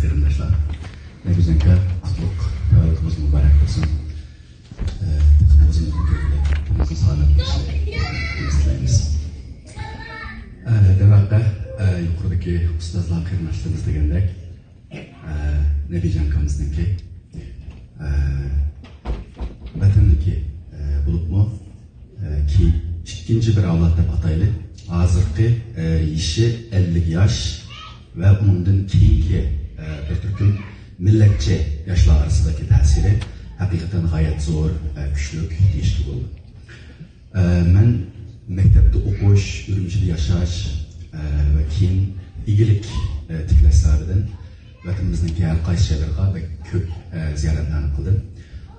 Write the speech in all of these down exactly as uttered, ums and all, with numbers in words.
قېرىنداشلار، نەبىجان ئاكا، قۇتلۇق تەۋەللۇتىڭىز مۇبارەك بولسۇن. ئە، تېخى ئۇزۇن كۈنلەرگە سالامەتلىكىڭىزنى تىلەيمىز. ئە، دەرۋەقە، ئە، يۇقىرىدىكى ئۇستازلار، قېرىنداشلىرىمىز دېگەندەك، ئە، نەبىجان ئاكىمىزنىڭكى، ئە، ۋەتەندىكى، ئە، بولۇپمۇ، ئە، كېيىن ئىككىنچى بىر ئەۋلاد دەپ ئاتايلى. ھازىرقى، ئە، يېشى ئەللىك ياش ۋە ئۇنىڭدىن كېيىنكى، ئە، بىر تۈركۈم مىللەتچى ياشلار ئارىسىدىكى تەسىرى ھەقىقەتەن غايەت زور، ئە، كۈچلۈك دېيىشكە بولىدۇ. ئە، مەن مەكتەپتە ئوقۇش، ئۈرۈمچىدە ياشاش، ئە، ۋە كېيىن ئىگىلىك، ئە، تىكلەش سەۋەبىدىن ۋەتىنىمىزنىڭكى ھەر قايسى جايلىرىغا بەك كۆپ، ئە، زىيارەتلەرنى قىلدىم.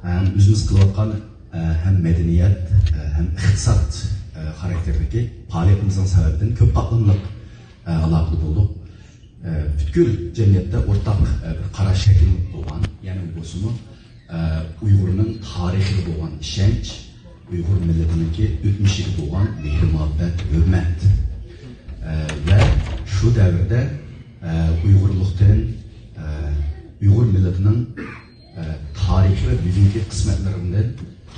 ھەم ئۆزىمىز قىلىۋاتقان، ئە، ھەم مەدەنىيەت، ئە، ھەم ئىقتىساد، ئە، خاراكتېرىدىكى پائالىيىتىمىزنىڭ سەۋەبىدىن كۆپ قاتلاملىق، ئە، ئالاقىدە بولدۇق. ئە، پۈتكۈل جەمئىيەتتە ئورتاق، ئە، بىر قاراش شەكىللىنىپ بولغان، يەنى بولسىمۇ، ئە، ئۇيغۇرنىڭ تارىخىغا بولغان ئىشەنچ، ئۇيغۇر مىللىتىنىڭكى ئۆتمۈشىگە بولغان مېھىر-مۇھەببەت، ھۆرمەت. ئە، ۋە شۇ دەۋردە، ئە، ئۇيغۇرلۇقتىن، ئە، ئۇيغۇر مىللىتىنىڭ، ئە، تارىخىي ۋە بۈگۈنكى قىسمەتلىرىدىن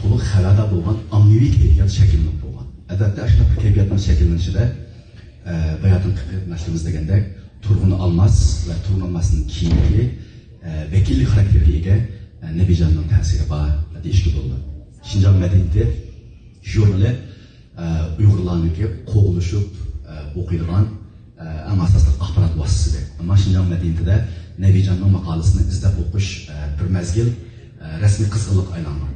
تولۇق خەۋەردار بولغان ئاممىۋى كەيپىيات شەكىللىنىپ بولغان. ئەلۋەتتە، ئاشۇنداق بىر كەيپىياتنىڭ شەكىللىنىشىدە، ئە، باياتىنقى قېرىنداشلىرىمىز دېگەندەك، تۇرغۇن ئالماس ۋە تۇرغۇن ئالماستىن كېيىنكى، ئە، ۋەكىللىك خاراكتېرىگە ئىگە، ئە، نەبىجاننىڭ تەسىرى بار دېيىشكە بولىدۇ. شىنجاڭ مەدەنىيىتى ژۇرنىلى، ئە، ئۇيغۇرلارنىڭكى قوغلىشىپ، ئە، ئوقۇيدىغان، ئە، ئەڭ ئاساسلىق ئاخبارات ۋاسىتىسى. ئەمما شىنجاڭ مەدەنىيىتىدە نەبىجاننىڭ ماقالىسىنى ئىزدەپ ئوقۇش، ئە، بىر مەزگىل، ئە، رەسمىي قىزغىنلىققا ئايلانغان.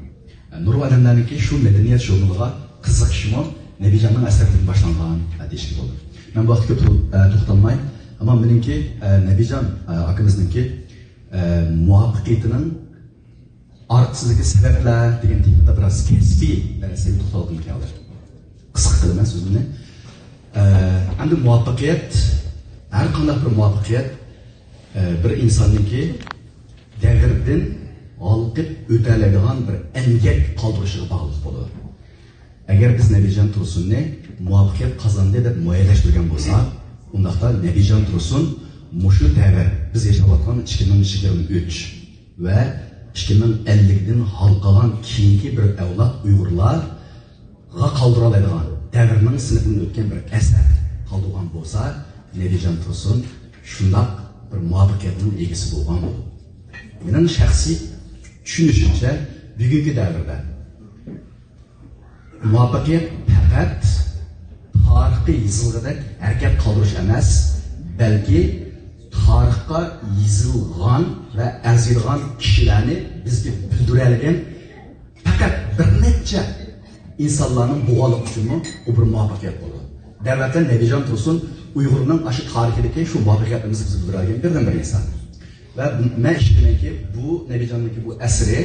نۇرغۇن ئادەملەرنىڭكى شۇ مەدەنىيەت ژۇرنىلىغا قىزىقىشىمۇ نەبىجاننىڭ ئەسەرلىرىدىن باشلانغان، ئە، دېيىشكە بولىدۇ. مەن بۇ ھەقتە كۆپ تو-، ئە، توختالماي، ئەمما مېنىڭكى، ئە، نەبىجان، ئە، ئاكىمىزنىڭكى، ئە، مۇۋەپپەقىيىتىنىڭ ئارقىسىدىكى سەۋەبلەر دېگەن تېمىدا بىراز كەسپىي، ئە، سەۋىيەدە توختالغۇم كەلدى. قىسقا قىلىمەن سۆزۈمنى. ئە، ئەمدى مۇۋەپپەقىيەت، ھەر قانداق بىر مۇۋەپپەقىيەت، ئە، بىر ئىنساننىڭكى دەۋردىن ھالقىپ ئۆتەلەيدىغان بىر ئەمگەك قالدۇرۇشىغا باغلىق بولىدۇ. ئەگەر بىز نەبىجان تۇرسۇننى مۇۋەپپەقىيەت قازاندى دەپ مۇئەييەنلەشتۈرگەن بولساق، ئۇنداقتا نەبىجان تۇرسۇن مۇشۇ دەۋر، بىز ياشاۋاتقان ئىككى مىڭ يىگىرمە ئۈچ ۋە ئىككى مىڭ ئەللىكتىن ھالقىغان كېيىنكى بىر ئەۋلاد ئۇيغۇرلارغا قالدۇرالايدىغان، دەۋرنىڭ سىنىقىدىن ئۆتكەن بىر ئەسەر قالدۇرغان بولسا، نەبىجان تۇرسۇن شۇنداق بىر مۇۋەپپەقىيەتنىڭ ئىگىسى بولغان بولىدۇ. مېنىڭ شەخسىي چۈشىنىشىمچە، بۈگۈنكى دەۋردە مۇۋەپپەقىيەت پەقەت تارىخقا يېزىلغۇدەك ھەرىكەت قالدۇرۇش ئەمەس، بەلكى تارىخقا يېزىلغان ۋە ئەرزىيدىغان كىشىلەرنى بىزگە بىلدۈرەلىگەن پەقەت بىر نەچچە ئىنسانلارنىڭ بولغانلىقى ئۈچۈنمۇ ئۇ بىر مۇۋەپپەقىيەت بولىدۇ. دەرۋەقە، نەبىجان تۇرسۇن ئۇيغۇرنىڭ ئاشۇ تارىخىدىكى شۇ مۇۋەپپەقىيەتلىرىمىزنى بىزگە بىلدۈرەلىگەن بىردىنبىر ئىنسان. ۋە مەن ئىشىنىمەنكى، بۇ نەبىجاننىڭكى بۇ ئەسىرى،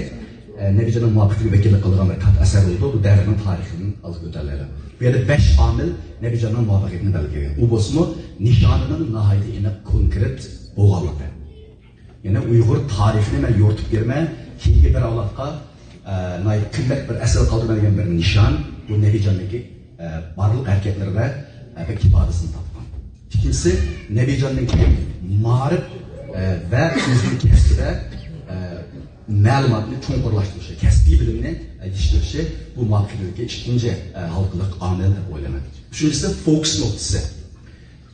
ئە، نەبىجاننىڭ مۇۋەپپەقىيىتىگە ۋەكىللىك قىلىدىغان بىر كاتتا ئەسەر بولىدۇ. بۇ دەۋرنىڭ تارىخىدىن ئالغا كۆتۈرۈلەيدۇ. بۇ يەردە بەش ئامىل نەبىجاننىڭ مۇۋەپپەقىيىتىنى بەلگىلىگەن. ئۇ بولسىمۇ نىشانىنىڭ ناھايىتى ئېنىق، كونكرېت بولغانلىقى. يەنى ئۇيغۇر تارىخىنى مەن يورۇتۇپ بېرىمەن، كېيىنكى بىر ئەۋلادقا، ئە، ناھايىتى قىممەت بىر ئەسەر قالدۇرىمەن دېگەن بىر نىشان، بۇ نەبىجاننىڭكى، ئە، بارلىق ھەرىكەتلىرىدە، ئە، بەك ئىپادىسىنى تاپقان. ئىككىنچىسى، نەبىجاننىڭكى مائارىپ، ئە، ۋە ئۆزىنىڭ كەسپىدە، ئە، مەلۇماتنى چوڭقۇرلاشتۇرۇشى، كەسپىي بىلىمنى، ئە، يېتىشتۈرۈشى بۇ مۇۋەپپەقىيەتتىكى ئىككىنچى، ئە، ھالقىلىق ئامىل دەپ ئويلايمەن. ئۈچىنچىسى، فوكۇس نۇقتىسى.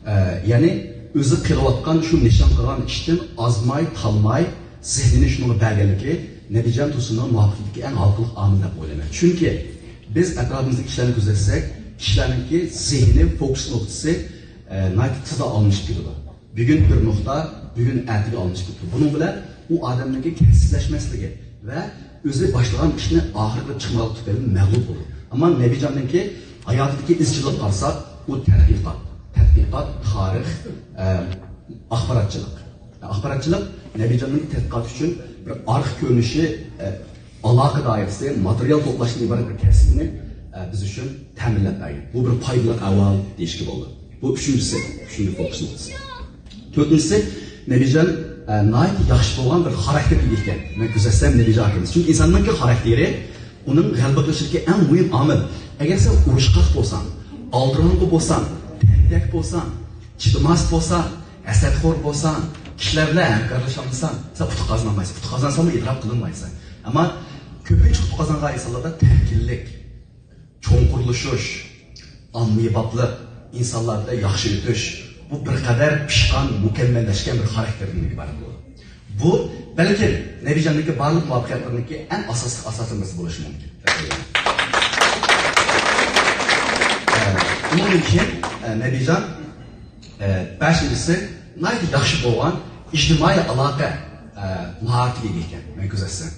ئە، يەنى ئۆزى قىلىۋاتقان شۇ نىشان قىلغان ئىشتىن ئازماي، تالماي، زېھنىنى شۇنىڭغا بەرگەنلىكى نەبىجان تۇرسۇننىڭ مۇۋەپپەقىيىتىدىكى ئەڭ ھالقىلىق ئامىل دەپ ئويلايمەن. چۈنكى بىز ئەتراپىمىزدىكى كىشىلەرنى كۆزەتسەك، كىشىلەرنىڭكى زېھنى، فوكۇس نۇقتىسى، ئە، ناھايىتى تېزلا ئالمىشىپ كېتىدۇ. بۈگۈن بىر نۇقتا، بۈگۈن ئەتىگە ئالمىشىپ كېتىدۇ. بۇنىڭ بىلەن ئۇ ئادەمنىڭكى كەسىپلەشمەسلىكى ۋە ئۆزى باشلىغان ئىشنى ئاخىرىغا چىقمىغانلىقى تۈپەيلى مەغلۇپ بولىدۇ. ئەمما نەبىجاننىڭكى ھاياتىدىكى ئىزچىللىقىغا قارىساق، ئۇ تەتقىقات، تەتقىقات، تارىخ، ئە، ئاخباراتچىلىق. ئاخباراتچىلىق نەبىجاننىڭ تەتقىقات ئۈچۈن بىر ئارقا كۆرۈنۈشى، ئە، ئالاقە دائىرىسى، ماتېرىيال توپلاشتىن ئىبارەت بىر كەسىپنى، ئە، بىز ئۈچۈن تەمىنلەپ بەرگەن. بۇ بىر پايدىلىق ئەھۋال دېيىشكە بولىدۇ. بۇ ئۈچىنچىسى، ئۈچىنچى فوكۇس نۇقتىسى. تۆتىنچىسى، نەبىجان، ئە، ناھايىتى ياخشى بولغان بىر خاراكتېرگە ئىگە ئىكەن. مەن كۆزەتسەم، نەبىجان ئاكىمىز. چۈنكى ئىنساننىڭكى خاراكتېرى ئۇنىڭ غەلىبە قىلىشىدىكى ئەڭ مۇھىم ئامىل. ئەگەر سەن ئۇرۇشقاق بولساڭ، ئالدىراڭغۇ بولساڭ، تەنتەك بولساڭ، چىدىماس بولساڭ، ھەسەتخور بولساڭ، كىشىلەر بىلەن ھەمكارلىشالمىساڭ، سەن ئۇتۇق قازىنالمايسەن. ئۇتۇق قازانساڭمۇ ئېتىراپ قىلىنمايسەن. ئەمما كۆپىنچە ئۇتۇق قازانغان ئىنسانلاردا تەمكىنلىك، چوڭقۇرلىشىش، ئاممىبابلىق، ئىنسانلار بىلەن ياخشى ئۆتۈش، بۇ بىر قەدەر پىشقان، مۇكەممەللەشكەن بىر خاراكتېردىن ئىبارەت بولىدۇ. بۇ، بەلكىم، نەبىجاندىكى بارلىق مۇۋەپپەقىيەتلىرىنىڭكى ئەڭ ئاساسلىق، ئاساسلىق نەرسە بولۇشى مۇمكىن. ئە، ئۇنىڭدىن كېيىن، ئە، نەبىجان، ئە، بەشىنچىسى، ناھايىتى ياخشى بولغان ئىجتىمائىي ئالاقە، ئە، ماھارىتىگە ئىگە ئىكەن، مەن كۆزەتسەم.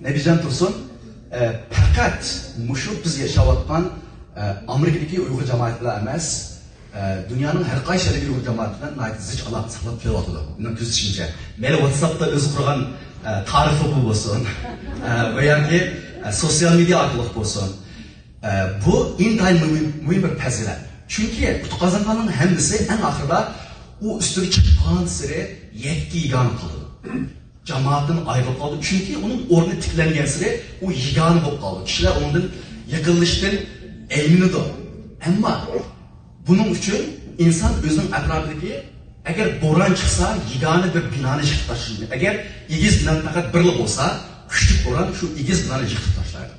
نەبىجان تۇرسۇن، ئە، پەقەت مۇشۇ بىز ياشاۋاتقان، ئە، ئامېرىكىدىكى ئۇيغۇر جامائىتى بىلەن ئەمەس، ئە، دۇنيانىڭ ھەر قايسى يېرىدىكى ئۇيغۇر جامائىتى بىلەن ناھايىتى زىچ ئالاقە ساقلاپ كېلىۋاتىدۇ. مېنىڭ كۆزىتىشىمچە، مەيلى ۋاتساپتا ئۆزى قۇرغان، ئە، تارىخى بولسۇن، ئە، ۋە ياكى، ئە، سوتسىيال مېدىيا ئارقىلىق بولسۇن. ئە، بۇ ئىنتايىن مۇھىم، مۇھىم بىر پەزىلەت. چۈنكى ئۇتۇق قازانغاننىڭ ھەممىسى ئەڭ ئاخىرىدا ئۇ ئۈستىگە چىققانسېرى يەككە يېگانە قالىدۇ. جامائەتتىن ئايرىلىپ قالىدۇ. چۈنكى ئۇنىڭ ئورنى تىكلەنگەنسېرى ئۇ يېگانە بولۇپ قالىدۇ. كىشىلەر ئۇنىڭدىن يېقىنلىشىشتىن ئەيمىنىدۇ. ئەمما بۇنىڭ ئۈچۈن ئىنسان ئۆزىنىڭ ئەتراپىدىكى، ئەگەر بوران چىقسا، يېگانە بىر بىنانى يىقىپ تاشلىشى. ئەگەر ئېگىز بىنا پەقەت بىرلا بولسا، كۈچلۈك بوران شۇ ئېگىز بىنانى يىقىپ تاشلايدۇ.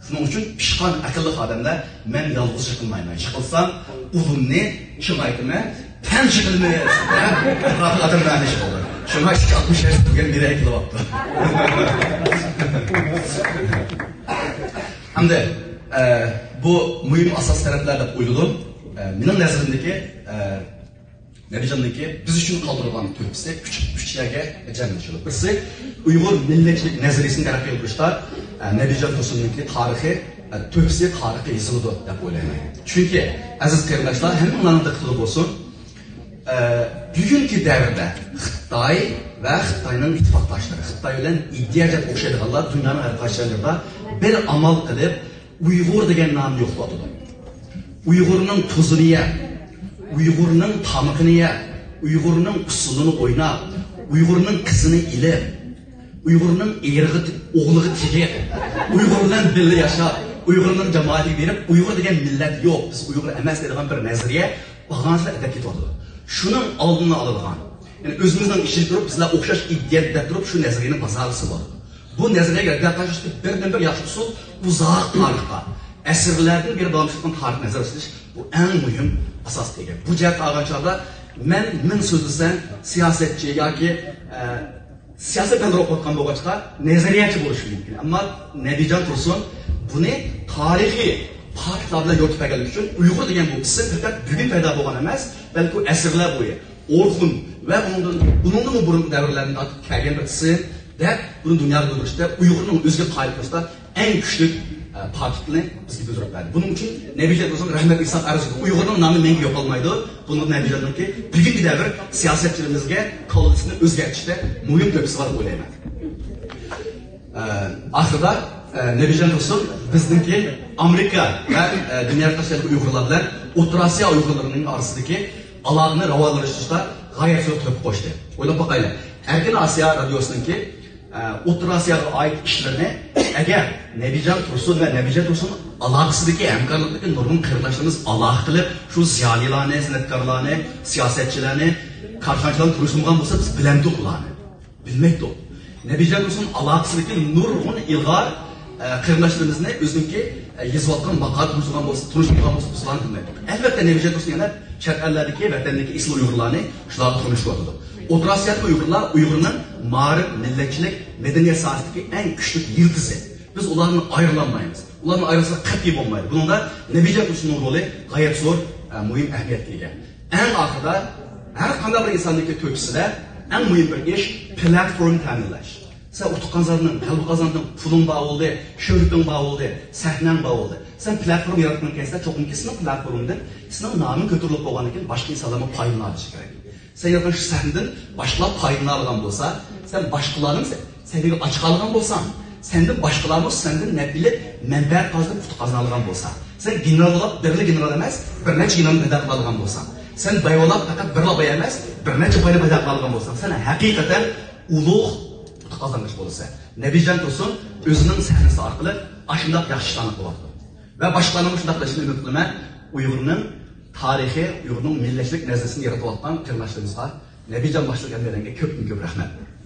شۇنىڭ ئۈچۈن پىشقان، ئەقىللىق ئادەملەر، «مەن يالغۇز يىقىلمايمەن، يىقىلسام ئۇلۇمنى كىم ئايتىمەن، پەن يىقىلىمىز» دەپ ئەتراپىدىكى ئادەملەرنى يىقىلدى. شۇڭا ئىككى ئاتمىش ياش بۈگۈن بىر كېلىۋاپتۇ. ھەمدە، ئە، بۇ مۇھىم ئاساس تەرەپلەر دەپ ئويلىدىم. ئە، مېنىڭ نەزىرىمدىكى، ئە، نەبىجاننىڭكى بىز ئۈچۈن قالدۇرغان تۆھپىسى ئۈچ، ئۈچ يەرگە جەملىشىدۇ. بىرسى، ئۇيغۇر مىللەتچىلىك نەزەرىيىسىنى تەرەققىي قىلدۇرۇشتا، ئە، نەبىجان تۇرسۇننىڭكى تارىخى، ئە، تۆھپىسى تارىخقا يېزىلىدۇ دەپ ئويلايمەن. چۈنكى، ئەزىز قېرىنداشلار، ھەممىڭلارنىڭ دىققىتىدە بولسۇن، ئە، بۈگۈنكى دەۋردە خىتاي ۋە خىتاينىڭ ئىتتىپاقداشلىرى، خىتاي بىلەن ئىدىيە جەھەتتە ئوخشايدىغانلار دۇنيانىڭ ھەر قايسى جايلىرىدا بىر ئامال قىلىپ، ئۇيغۇر دېگەن نامنى يوقىتىۋاتىدۇ. ئۇيغۇرنىڭ تۇزىنى يەپ، ئۇيغۇرنىڭ تامىقىنى يەپ، ئۇيغۇرنىڭ ئۇسسۇلىنى ئويناپ، ئۇيغۇرنىڭ قىزىنى ئېلىپ، ئۇيغۇرنىڭ ئېرىغا، ئوغلىغا تېگىپ، ئۇيغۇر بىلەن بىللە ياشاپ، ئۇيغۇرنىڭ جامائىتىگە بېرىپ، ئۇيغۇر دېگەن مىللەت يوق، بىز ئۇيغۇر ئەمەس دەيدىغان بىر نەزەرىيە بارغانسېرى ئەدەپ كېتىۋاتىدۇ. شۇنىڭ ئالدىنى ئالىدىغان، يەنى ئۆزىمىزنىڭ ئىچىدە تۇرۇپ، بىزلەر ئوخشاش ئىدىيە دەپ تۇرۇپ، شۇ نەزەرىيەنى بازارغا سېلىۋاتىدۇ. بۇ نەزەرىيەگە رەت قىلىشتىكى بىردىنبىر ياخشى ئۇسۇل ئۇزاق تارىخقا، ئەسىرلەردىن بېرى داۋاملىشىپ كەتكەن تارىخقا نەزەر سېلىش، بۇ ئەڭ مۇھىم ئاساسقا ئىگە. بۇ جەھەتتە ئالغان چاغدا مەن مىڭ سۆزلىسەم، سىياسەتچى ياكى، ئە، سىياسەت پەنلىرى ئوقۇۋاتقان بولغاچقا، نەزەرىيەچى بولۇشۇم مۇمكىن. ئەمما نەبىجان تۇرسۇن بۇنى تارىخىي پاكىتلار بىلەن يورۇتۇپ بەرگەنلىكى ئۈچۈن ئۇيغۇر دېگەن بۇ ئىسىم پەقەت بۈگۈن پەيدا بولغان ئەمەس، بەلكى ئەسىرلەر بويى ئورخۇن ۋە ئۇنىڭدىن، ئۇنىڭدىنمۇ بۇرۇنقى دەۋرلەردىن تارتىپ كەلگەن بىر ئىسىم دەپ، بۇنى دۇنياغا بىلدۈرۈشتە، ئۇيغۇرنىڭ ئۆزىگە قايىل قىلىشتا ئەڭ كۈچلۈك، ئە، پاكىتنى بىزگە بىلدۈرۈپ بەردى. بۇنىڭ ئۈچۈن نەبىجان تۇرسۇن رەھمەت ئېيتساق ئەرزىيدۇ. ئۇيغۇرنىڭ نامى مەڭگۈ يوقالمايدۇ. بۇنىڭ نەبىجاننىڭكى بۈگۈنكى دەۋر سىياسەتچىلىرىمىزگە كاللىسىنى ئۆزگەرتىشتە مۇھىم تۆھپىسى بار دەپ ئويلايمەن. ئە، ئاخىرىدا، ئە، نەبىجان تۇرسۇن بىزنىڭكى ئامېرىكا ۋە، ئە، دۇنيا تاشلايدىغان ئۇيغۇرلار بىلەن ئوتتۇرا ئاسىيا ئۇيغۇرلىرىنىڭ ئارىسىدىكى ئالاقىنى راۋانلاشتۇرۇشتا غايەت زور تۆھپە قوشتى. ئويلاپ باقايلى، ئەركىن ئاسىيا رادىيوسىنىڭكى، ئە، ئوتتۇرا ئاسىياغا ئائىت ئىشلىرىنى ئەگەر نەبىجان تۇرسۇن ۋە نەبىجان تۇرسۇن ئالاقىسىدىكى ھەمكارلىقتىكى نۇرغۇن قېرىنداشلىرىمىز ئالاقە قىلىپ، شۇ زىيالىيلارنى، سەنئەتكارلارنى، سىياسەتچىلەرنى، كارخانىچىلارنى تونۇشتۇرمىغان بولسا، بىز بىلەمتۇق ئۇلارنى. بىلمەيتتۇق. نەبىجان تۇرسۇن ئالاقىسىدىكى نۇرغۇن ئىلغار، ئە، قېرىنداشلىرىمىزنى ئۆزىنىڭكى، ئە، يېزىۋاتقان ماقالە تونۇشتۇرغان بولسا، تونۇشتۇرغان بولسا، بىز ئۇلارنى بىلمەيتتۇق. ئەلۋەتتە، نەبىجان تۇرسۇن يەنە چەت ئەللەردىكى، ۋەتەندىكى ئېسىل ئۇيغۇرلارنى شۇلارغا تونۇشتۇرۇۋاتىدۇ. ئوتتۇرا ئاسىيادىكى ئۇيغۇرلار ئۇيغۇرنىڭ مائارىپ، مىللەتچىلىك، مەدەنىيەت ساھەسىدىكى ئەڭ كۈچلۈك يىلتىزى. بىز ئۇلارنى ئايرىلالمايمىز. ئۇلارنى ئايرىساق قەتئىي بولمايدۇ. بۇنىڭدا نەبىجان تۇرسۇننىڭ رولى غايەت زور، ئە، مۇھىم ئەھمىيەتكە ئىگە. ئەڭ ئاخىرىدا ھەر قانداق بىر ئىنساننىڭكى تۆھپىسىدە ئەڭ مۇھىم بىر ئىش پلاتفورما تەمىنلەش. سەن ئۇتۇق قازاندىڭ، غەلىبە قازاندىڭ، پۇلۇڭ بار بولدى، شۆھرىتىڭ بار بولدى، سەھنەڭ بار بولدى. سەن پلاتفورما ياراتقىنىڭ كەينىسىدە چوقۇمكى سېنىڭ پلاتفورمىڭدىن سېنىڭ نامىڭ كۆتۈرۈلۈپ بولغاندىن كېيىن باشقا ئىنسانلارمۇ پايدىلىنالىشى كېرەك. سەن ياراتقان شۇ سەھنىدىن باشقىلار پايدىلىنالىغان بولسا، سەن باشقىلارنىڭ سە-، سەھنىگە ئاچىقالىغان بولساڭ، سەندىن باشقىلارمۇ سەندىن نەپ ئېلىپ، مەنپەئەت قازىنىپ، ئۇتۇق قازىنالىغان بولسا، سەن گېنېرال بولۇپ، بىرلا گېنېرال ئەمەس، بىر نەچچە گېنېرالنى پەيدا قىلالىغان بولساڭ، سەن باي بولۇپ، پەقەت بىرلا باي ئەمەس، بىر نەچچە باينى پەيدا قىلالىغان بولساڭ، سەن ھەقىقەتەن ئۇلۇغ ئۇتۇق قازانغۇچى بولىسەن. نەبىجان تۇرسۇن ئۆزىنىڭ سەھنىسى ئارقىلىق ئاشۇنداق ياخشى ئىشلارنى قىلىۋاتىدۇ. ۋە باشقىلارنىڭمۇ شۇنداق قىلىشىنى ئۈمىد قىلىمەن. ئۇيغۇرنىڭ تارىخى، ئۇيغۇرنىڭ مىللەتچىلىك نەزەرىيىسىنى يارىتىۋاتقان قېرىنداشلىرىمىزغا نەبىجان باشلىق ھەممەيلەنگە كۆپتىن كۆپ رەھمەت.